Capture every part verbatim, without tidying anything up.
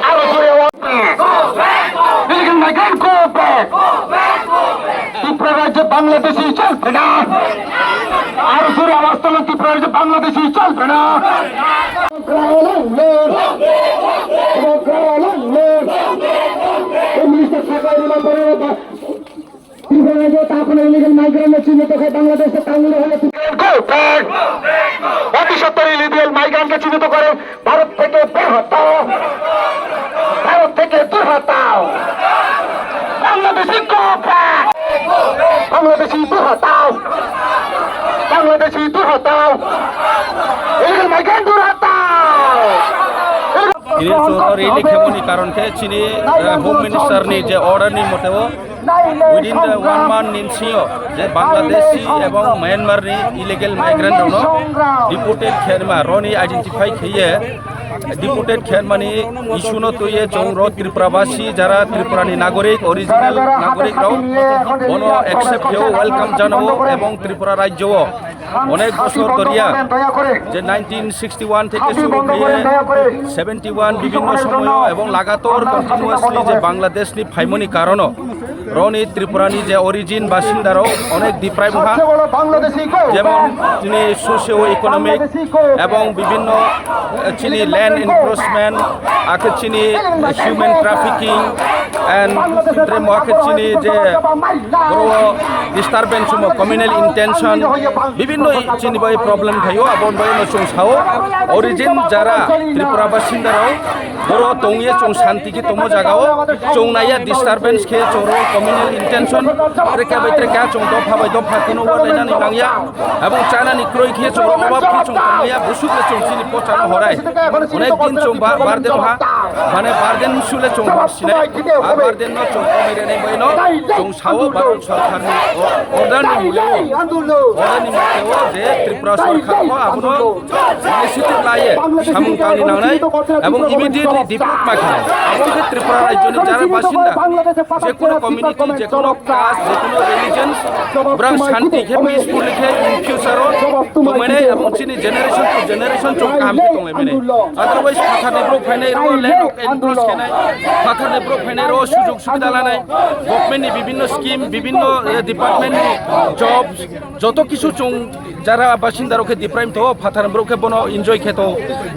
আরো জোরে আওয়াজ। Illegal migrant, go back. Tripura রাজ্যে বাংলাদেশি চলবে না। আরো জোরে আওয়াজ তুলুন, ত্রিপুরা রাজ্যে বাংলাদেশি চলবে না। ত্রিপুরা রাজ্যে তা কোনো illegal migrant চিহ্নিত হয় বাংলাদেশে তামিল হলে Go back. অতি সত্বর illegal migrant কে চিহ্নিত করে ভারত থেকে বের হতাও, ভারত থেকে দূর হতাও। Bangladeshi go back. বাংলাদেশি দূর হতাও, বাংলাদেশি দূর হতাও। Illegal migrant দূর হতাও। Ini chwng rally khemoni karon khe chini, eh, Home Minister ni je order ni mote o within the one month ni bisingo je Bangladeshi ebong Myanmar ni illegal migrant rokno deported khenma roni identify kheye deported khenmani issue no twiye chwng ro Tripura basi jara Tripura ni nagorik original nagorik rok bono accept kheo welcome janao ebong Tripura rajyo o onek bosor doriya je nineteen sixty one theke shuru kheye seventy one bibhinno somoyo ebong lagator continuously je Bangladesh ni phaimoni karono roni Tripura ni je origin basinda rok onek deprive ha jemon chini socio economic ebong bibhinno, eh, chini land encroachment akhe chini human trafficking and tre mo akhe chini je boro disturbance mo communal intention bibhinno chini bai problem thaio abon bai no chwng sao origin jara Tripura basinda rok boro tongye chwng santi khe tongmo jagao chwng naiya disturbance khe chwng ro communal intention trekya bai trekya chwng dopha bai dopha kuno walainani nangya. Abong chana ni kroi khe chwng rok obab khe chwng tongmaya busuk le chwng chini pochano horai. Onek din chwng ba-, barden ha, mane barden sule chwng sinai. A barden no chwng komai rene bai no chwng sao Bharat sarkar ni o-, order ni muyo. Order ni muyo je Tripura sarkar ko abono initiative laye samung tangni nangnai. Abong immediately deport ma khe. Abong khe Tripura rajyo ni jara basinda. Je kono community, je kono caste, je kono religion, borang shanti khe, peacefully khe in future o tongmani, abong chini generation to generation chwng kaham khe tonglaimani. Otherwise, phatarni borok phainai rok land encroach khenai, phatarni borok phainai rok sujog subida lanai, government ni bibhinno scheme, bibhinno, eh, department ni jobs, joto kisu chwng jara basinda rok khe deprive to, phatarni borok khe bono enjoy khe to,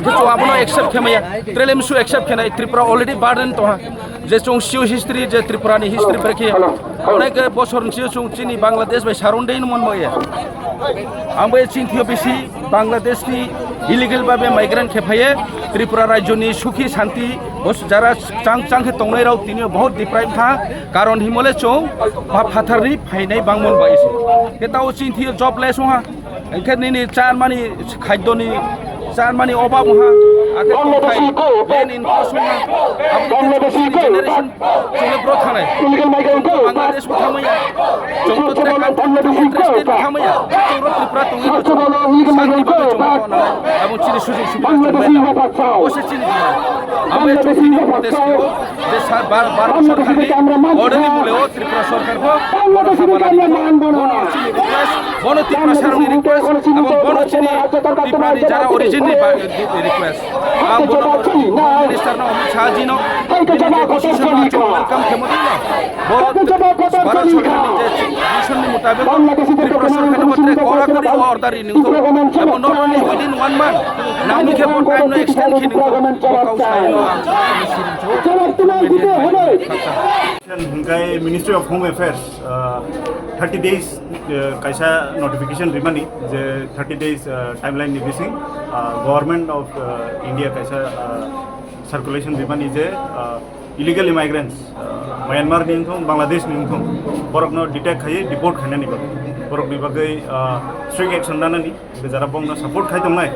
khe chwng abono accept khe maya, trelem su accept khenai, Tripura already burden to ha. Je chwng sio history, je Tripura ni history brekhe onek bosor ni sio chwng chini Bangladesh bai surround dei mon moye. Ang bai chini thio bisi Bangladesh ni illegal babe migrant khe phaye Tripura rajyo ni sukhi shanti bos jara chang chang khe tongnai rok tini bahut deprive tha karon himole chwng ba phathar ni phainai bangmon bai se. Khe tao chini thio jobless wngha. Hingkhe nini chanmani khaidoni chanmani obab wngha, akhe tongthai main inflation wngha. Aboni generation chwngno bro thanai. Bangladesh bo thamaya. Chwngno trekha, trekha thamaya. Chwngno Tripura tongwi santi bagwi chwngno tongnai. Abo chini sujog subida chwngno bai. Bo se chini. Abo chini protest khaio. Je sar bar bar sorkar ni order ni mule o Tripura sorkar bo bono khabar ani bono chini request, bono Tripura saroni request, abo bono chini Tripura ni jara origin ni ba-, request. Ang bono minister no Amit Shah ji no bini je decision no chwng welcome khemo dino. Bo Bharat sorkar ni je decision ni mutabek Tripura sorkar no tre kora kori order ni nungkho. Abo not only within one month, nangni khe bo time no extend khe nungkho. Bo kau sai no ang. Hingkai Ministry of Home Affairs, uh, thirty days, uh, kaisa notification rimani je thirty days, uh, timeline ni bising, uh, Government of, uh, India kaisa, uh, circulation rimani je, uh, illegal immigrants, uh, Myanmar ni wngthong, Bangladesh ni wngthong, borokno detect khaiwi deport khainani bagwi, borokni bagwi, uh, strict action nanani, jara bongno support khai tongnai.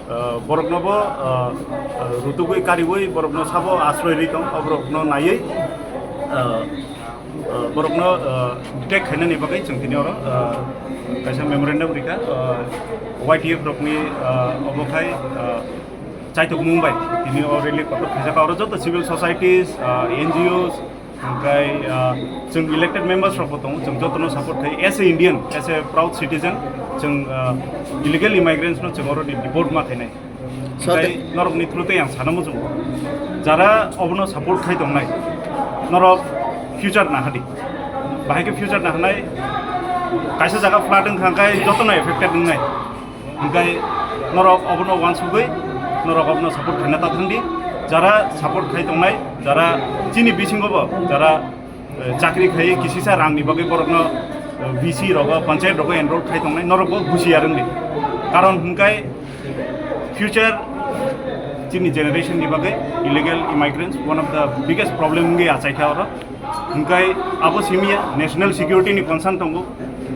Uh, borokno bo, uh, uh, rutugwi kariwi borokno sabo asroi ri tong, o borokno naiwi, uh, uh, borokno, uh, detect khainani bagwi chwng tini oro, uh, kaisa memorandum rikha, uh, Y T F rokni, uh, obo khai, uh, chaitokmung bai tini o rally kotor khaijak oro joto civil societies, uh, N G Os, Hingkai, ah, chwng elected members rok bo tongo, chwng jotono support khai. As a Indian, as a proud citizen, chwng, ah, illegal immigrants no chwng oro ni deport ma khainai. Sir, tei norokni through tei ang sana muchungo, jara obono support khai tongnai, norok future nahadi, bahai khe future nahanai, kaisa jaga flood wngkha hwnkhe jotono affected wngnai, hwnkhe norok obono uansugwi norok obono support khaina ta thangdi, jara support khai tongnai, jara chini bisingo bo jara eh, chakri khai kisisa rangni bagwi borokno, eh, V C rogo, panchayat rogo enroll khai tongnai, norokbo husiar wngdi. Karon hwnkhe future chini generation ni bagwi illegal immigrants one of the biggest problem wngwi achaikha oro. Hwnkhe abo simiya national security ni concern tongo,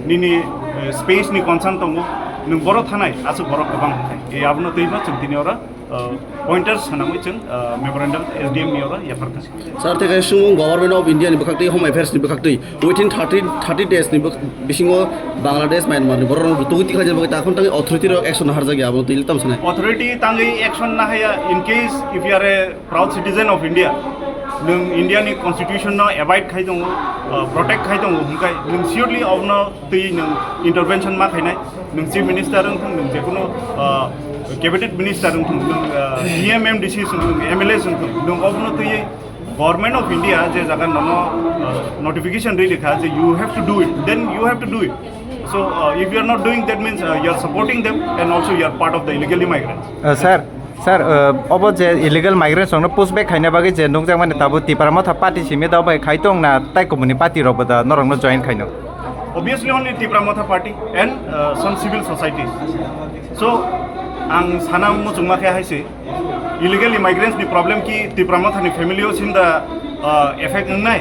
nini, eh, space ni concern tongo, nwng boro thanai, aswk borok kwbang hwnkhe. Eh, abono twibo chwng tini oro uh, pointers sanamwi chwng, uh, memorandum S D M ni oro yapharkha. Sir, tei kaisa sumung Government of India ni bwkhaktwi, Home Affairs ni bwkhaktwi within thirty, thirty days ni bwk-, bisingo Bangladesh, Myanmar ni borok rok tugwi tikhlai jani bagwi takhon tangwi authority rok action harjak ya, abo twi tam sanai. Authority tangwi action nahaya in case if you are a proud citizen of India, nwng India ni constitution no abide khai tongo, uh, protect khai tongo, hwnkhe nwng surely abono twi nwng intervention ma khainai, nwng chief minister wng thung, nwng jekunu, ah, cabinet minister wng thung, nwng, ah, D M M D C wng thung, M L A wng thung, nwng obono twi Government of India je jaga nono, ah, notification rwi rikha je you have to do it, then you have to do it. So, ah, if you are not doing, that means, ah, you are supporting them and also you are part of the illegal immigrants. Uh, sir, Sir, uh, obo je illegal migrants rokno push back khaina bagwi je nukjakmani tabuk Tipra Motha party simi da bai khai tong na tai kumuni party rok bo da norokno join khaino? Obviously only Tipra Motha party and, uh, some civil societies. So, ang sana muchungma khe hai se, illegal immigrants ni problem ki Tipra Motha ni family o sim da, uh, effect wngnai?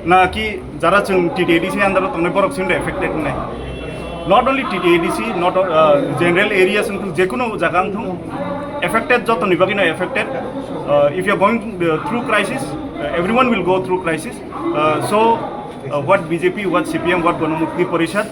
Na ki jara chwng T T A D C under o tongnai borok simi affected wngnai. Not only T T A D C, not, uh, general areas wng thung, jekunu jaga wng thung, affected jotoni bagwino affected. Uh, if you are going, uh, through crisis, uh, everyone will go through crisis. Uh, so, uh, what B J P, what C P M, what Ganamukti Parishad,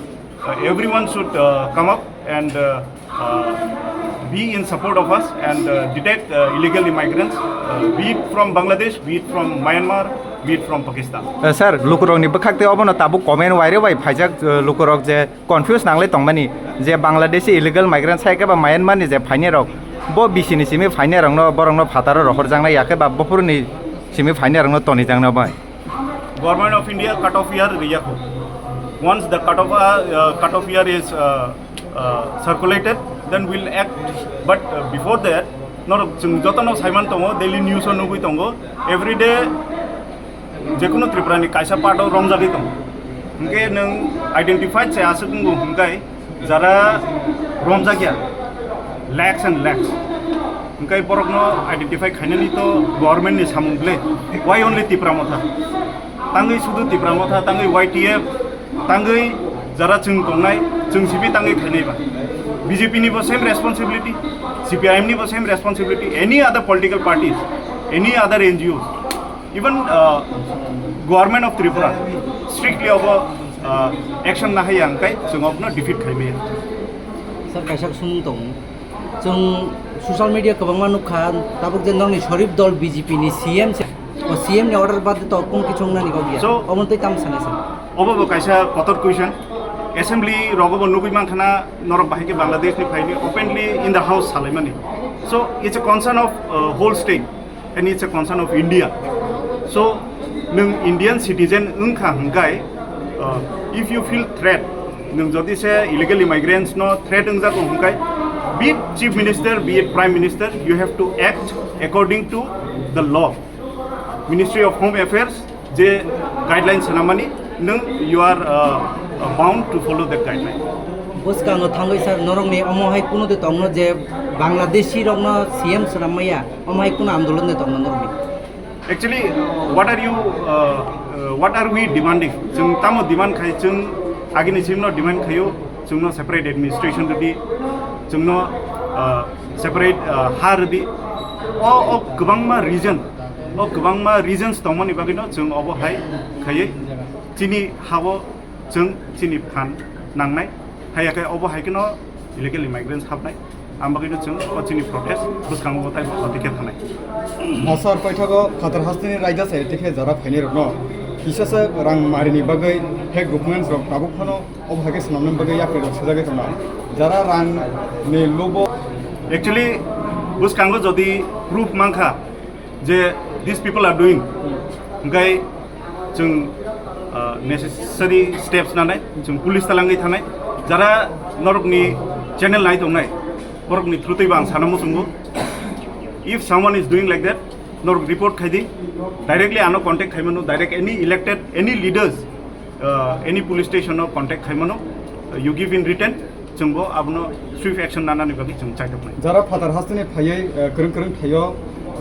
uh, everyone should, uh, come up and, uh, uh, be in support of us and, uh, detect, uh, illegal immigrants, uh, be it from Bangladesh, be it from Myanmar, be it from Pakistan. Uh, sir, lukurokni bwkhak tei obono tabuk comment wairwi bai phaijak, uh, lukurok je confuse nanglai tongmani je Bangladeshi illegal migrants hai khe ba Myanmar ni je phainai rok, bo B C ni simi phainai rokno, borokno phataro rohorjaknai ya khe ba buphuruni simi phainai rokno tonijakna bai. Government of India cut off year riyakho. Once the cut off, uh, uh, cut off year is, uh, uh, circulated, then we'll act. But, uh, before that, norok chwng jotono saiman tongo, daily news o nugwi tongo. Every day jekunu Tripura ni kaisa part o romjagwi tongo. Hwnkhe nwng identified se aswk wngo hwnkhe jara romjakya, lakhs and lakhs. Hwnkhe borokno identify khainani to government ni samung ble. Why only Tipra Motha? Tangwi sudu Tipra Motha, tangwi Y T F, tangwi jara chwng tongnai, chwng sibi tangwi khainai ba. B J P ni bo same responsibility, C P I M ni bo same responsibility, any other political parties, any other N G Os. Even, uh, Government of Tripura strictly obo, uh, action nahaya hwnkhe chwng obono defeat khaimaya. Sir, kaisa sumung tongo. Chwng social media kwbangma nukha, tabuk je nokni Sharif dol B J P ni C M se, o C M ni order bade to kung kichung nani kok ya. So, omo tei tam sana sir? Obo bo kaisa kotor question. Assembly rogo bo nugwi mankha na norok bahai khe Bangladesh ni phaini openly in the house salaimani. So, it's a concern of, uh, whole state. And it's a concern of India. So, nwng Indian citizen wngkha hwnkhe, uh, if you feel threat, nwng jodi se illegal immigrants no threat wngjago hwnkhe, be it chief minister, be it prime minister, you have to act according to the law. Ministry of Home Affairs je guidelines swnamani, nwng you are, uh, bound to follow that guideline. Bwskango thangwi sir, norokni omo hai kuno de tongno je Bangladeshi rokno C M swnam maya, omo hai kuno andolon de tongno norokni? Actually, what are you, uh, uh, what are we demanding? Chwng tamo demand khai, chwng agini chwngno demand khaio, chwngno separate administration rwdi, chwngno, uh, separate, uh, ha rwdi. O, o kwbangma reason, o kwbangma reasons tongmani bagwino chwng obo hai khaiwi chini hao chwng chini phan nangnai. Haiya khe obo hai kheno illegal immigrants hapnai. Ang bagwino chwng o chini protest bwskango taibo twi khe thanai. O sir, paithago phatar hasteni raida se tei khe jara phainai rokno kisa se rang marini bagwi fake documents rok tabuk phano obo hai khe swnamnani bagwi yapri rok sejagwi tongna. Jara rang ni lobo. Actually, Bwskango jodi proof mankha je these people are doing, hwnkhe chwng, uh, necessary steps nanai, chwng police talangwi thanai. Jara norokni channel nai tongnai, borokni through twibo ang sana muchungo. If someone is doing like that, norok report khaidi, directly ano contact khaimano, direct any elected, any leaders, uh, any police station o contact khaimano, uh, you give in written, chwngbo abono swift action nanani bagwi chwng chaitoknai. Jara phatar hasteni phaiwi, uh, kwrwng kwrwng thaio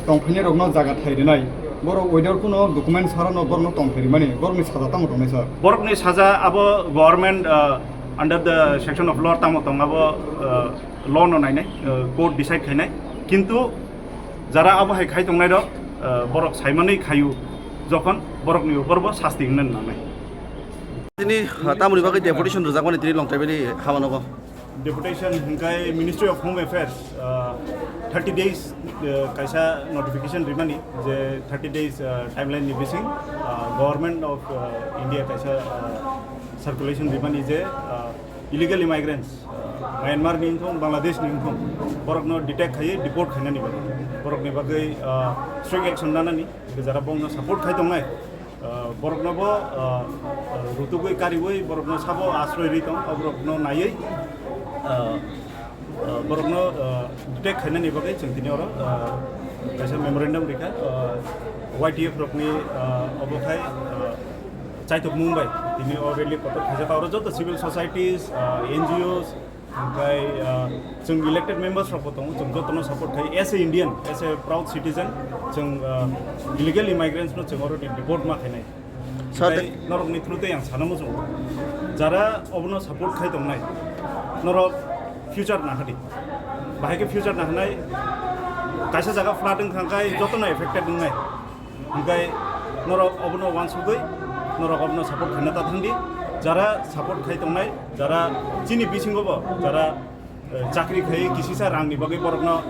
tongphainai rokno jaga thai rwnai, borok without kuno document sarano borokno tongphai rwmani, borokni saja tamo tongnai, sir? Borokni saja abo government, uh, under the section of law tamo tong abo, uh, law no nainai, uh, court decide khainai. Kintu jara abo hai khai tongnai rok, uh, borok saimanwi khayu jokhon borokni uporbo sasti wngna nangnai. Tini, uh, tamoni bagwi deputation rwjakmani tini Longkai Valley hamanogo. Deputation hwnkhe Ministry of Home Affairs, uh, thirty days, uh, kaisa notification rimani je thirty days, uh, timeline ni bising, uh, Government of, uh, India kaisa, uh, circulation rimani je, uh, illegal immigrants, uh, Myanmar ni wngthong, Bangladesh ni wngthong, borokno detect khaiwi deport khainani bagwi, borokni bagwi, uh, strict action nanani, jara bongno support khai tongnai, uh, boroknobo, uh, uh, rutugwi kariwi borokno sabo asroi ri tong, borokno naiwi, uh, uh, borokno, uh, detect khainani bagwi chwng tini oro, uh, kaisa memorandum rikha, uh, Y T F rokni, uh, obo khai, uh, chaitokmung bai tini o rally kotor khaijak oro joto civil societies, uh, N G Os, hwnkhe, uh, chwng elected members rokbo tongo, chwng jotono support khai as a Indian, as a proud citizen, chwng, uh, illegal immigrants no chwng oro deport ma khainai. Sir, hwnkhe norokni through tei ang sana muchungo, jara obono support khai tongnai, norok future nahadi, bahai khe future nahanai, kaisa jaga flood wngkha khe jotono affected wngnai. Hwnkhe norok obono uansugwi norok obono support khaina ta thangdi. Jara support khai tongnai, jara chini bisingo bo jara, eh, chakri khai kisisa rangni bagwi borokno,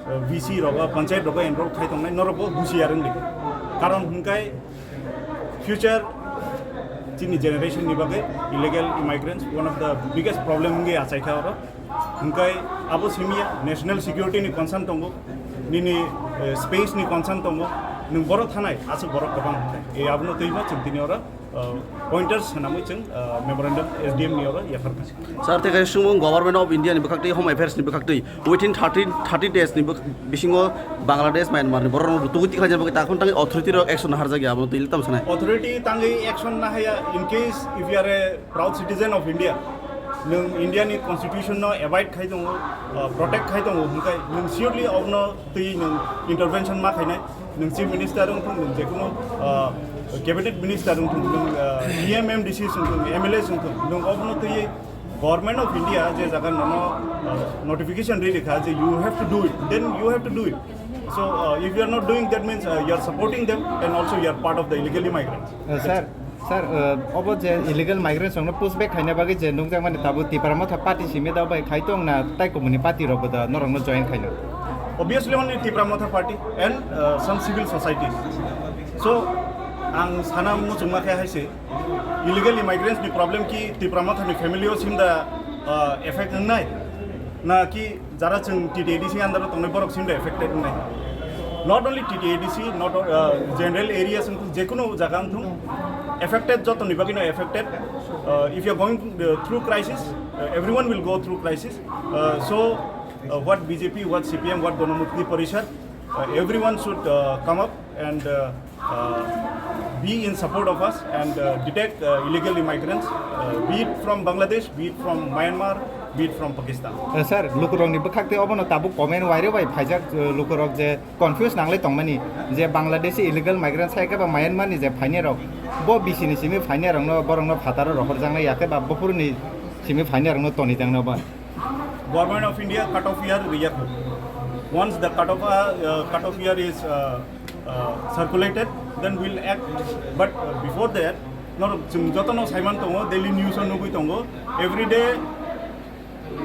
eh, V C rogo, panchayat rogo enroll khai tongnai, norokbo husiar wngdi. Karon hwnkhe future chini generation ni bagwi illegal immigrants one of the biggest problem wngwi achaikha oro. Hwnkhe abo simiya national security ni concern tongo, nini, eh, space ni concern tongo, nwng borok thanai aswk borok kwbang hwnkhe. E abono twibo chwng tini oro, eh, pointers swnamwi chwng, eh, memorandum S D M ni oro yapharkha. Sir, tei kaisa swngmung Government of India ni bwkhaktwi, Home Affairs ni bwkhaktwi within thirty, thirty days ni bwk-, bisingo Bangladesh, Myanmar ni borok rok rutugwi tikhlai jani bagwi takhon tangwi authority rok action naharjakya, abono twi tamo sanai? Authority tangwi action nahaya in case if you are a proud citizen of India, nwng India ni constitution no abide khai tongo, uh, protect khai tongo, hwnkhe nwng surely obono twi nwng intervention ma khainai, nwng chief minister wngthung, nwng jekunu, uh, cabinet minister wngthung, nwng, uh, D M M D C wngthung, M L A wngthung, nwng obono twi Government of India je jaga nono, uh, notification riri kha je you have to do it, then you have to do it. So, uh, if you are not doing, that means, uh, you are supporting them and also you are part of the illegal immigrants. Uh, sir, sir, uh, obo je illegal migrants rokno push back khaina bagwi je nukjakmani tabuk Tipra Motha party simi da bai khai tong na tai kumuni party rok bo da norokno join khaina? Obviously only Tipra Motha party and, uh, some civil societies. So, ang sana muchungma khe hai se, illegal immigrants ni problem ki Tipra Motha ni family o simda, uh, effect wngnai, na ki jara chwng T T A D C under o tongnai borok simda affected wngnai? Not only T T A D C, not, uh, general areas wngthung, jekunu jaga wngthung, affected joto ni bagwi no affected. Uh, if you are going, uh, through crisis, uh, everyone will go through crisis. Uh, so, uh, what B J P, what C P M, what Ganamukti Parishad, uh, everyone should, uh, come up and, uh, uh, be in support of us and, uh, detect, uh, illegal immigrants, uh, be it from Bangladesh, be it from Myanmar, be it from Pakistan. Eh, sir, lukurokni bwkhak tei obono tabuk comment wairwi bai phaijak, eh, lukurok je confuse nanglai tongmani je Bangladeshi illegal migrants hai khe ba Myanmar ni je phainai rok, bo bisi ni simi phainai rokno, borokno phataro rohorjaknai ya khe ba buphuruni simi phainai rokno tonijaknai ba. Government of India cut off year riyakho. Once the cut off, uh, cut off year is, uh, uh, circulated, then we'll act. But, uh, before that, norok chwng jotono saiman tongo, daily news o nugwi tongo. Every day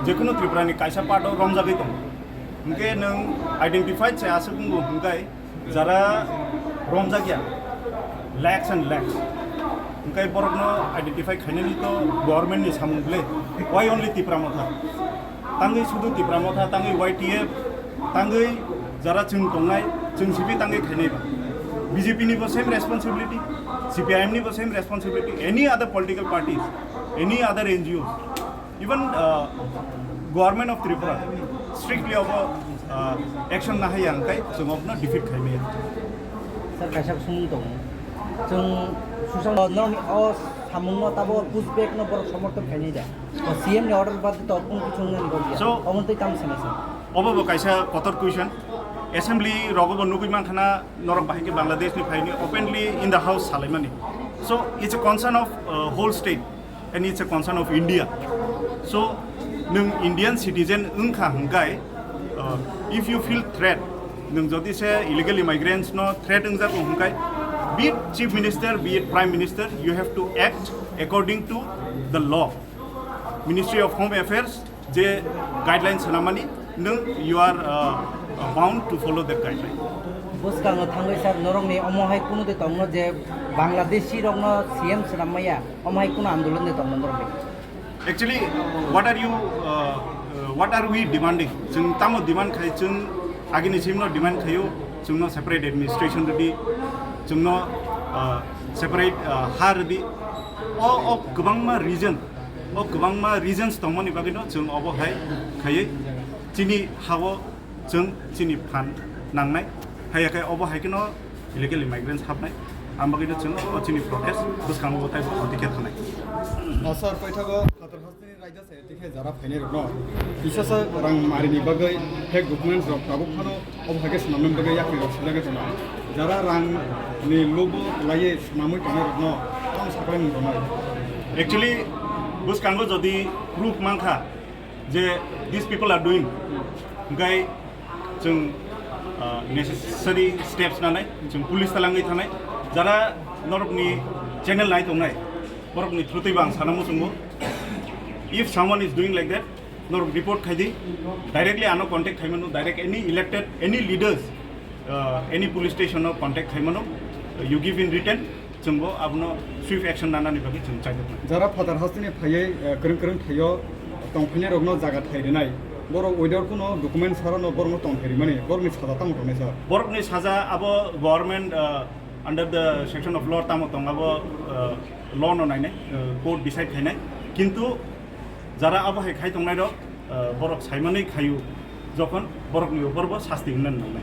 jekunu Tripura ni kaisa part o romjagwi tongo. Hwnkhe nwng identified se aswk wngo hwnkhe jara romjakya lakhs and lakhs. Hwnkhe borokno identify khainani to government ni samung ble. Why only Tipra Motha? Tangwi sudu Tipra Motha, tangwi Y T F, tangwi Jara chwng tongnai, chwng sipi tangwi khainai ba. B J P ni bo same responsibility, C P I M ni bo same responsibility, any other political parties, any other N G Os, even uh, government of Tripura strictly obo uh, action nahai ang kai chwng obno defeat khaimaya. Sir, kaisa sung tongo. Chwng social no o samungno tabo pushback no borok somorthon khainai da. O C M ni order bad to kung kuchung nani gobya. So, omo tei tam sana sir. Obo bo kaisa kotor question. Assembly rogo bo nugui mankhana norok bahai ke Bangladesh ni phaini openly in the house salaimani. So it's a concern of uh, whole state and it's a concern of India. So nwng Indian citizen wngkha hwnkhe uh, if you feel threat, nwng jodi se illegal immigrants no threat wngjak hwnkhe, be it chief minister, be it prime minister, you have to act according to the law. Ministry of Home Affairs je guidelines swnamani, nwng you are uh, bound to follow that guideline. Bwskango thangwi sir, norokni omo hai kunu de tongno je Bangladeshi rokno C M swnam maya, omo hai kunu andolon de tongno norokni? Actually, what are you uh, uh, what are we demanding? Chwng tamo demand khai? Chwng agini simno demand khayo, chwngno separate administration rwdi, chwngno uh, separate uh, ha rwdi. O o kwbangma reason, o kwbangma reasons tongmani bagwino chwng obo hai khaiwi chini hao chwng chini phan nangnai. Haiya khe obo hai kheno illegal immigrants hapnai. Ang bagwino chwng o chini protest bwskango bo taibo konti khe thanai. O sir, paithago phatar hasteni raida se tikhe jara phainai rokno kisasa rang marini bagwi fake documents rok tabuk phano obo hai khe swnamnani bagwi yakni rok swijagwi tongo. Jara rang ni lobo kwlaiwi swnamwi tongnai rokno tamo saklai mung tongnai. Actually, bwskango jodi proof mankha je these people are doing, hwnkhe chwng uh, necessary steps nanai, chwng police talangwi thanai. Jara norokni channel nai tongnai, borokni through twibo ang sana muchungo, if someone is doing like that, norok report khai di, directly ano contact khai mano, direct any elected, any leaders, uh, any police station no contact khai mano, you give in written, chwngbo abono swift action nanani bagwi chwng chaidoknai. Jara phatar hasteni phaiwi, eh, kwrwng kwrwng thaio tongphainai rokno jaga thai rinai, borok without kuno document sarano borokno tongthai rimani, borokni saja tamo tongnai sir? Borokni saja abo government, uh, under the section of law tamo tong abo, uh, law no nainai, uh, court decide khainai, kintu jara abo hai khai tongnai rok, uh, borok saimanwi khayu jokhon borokni upor bo sasti hwnna nangnai.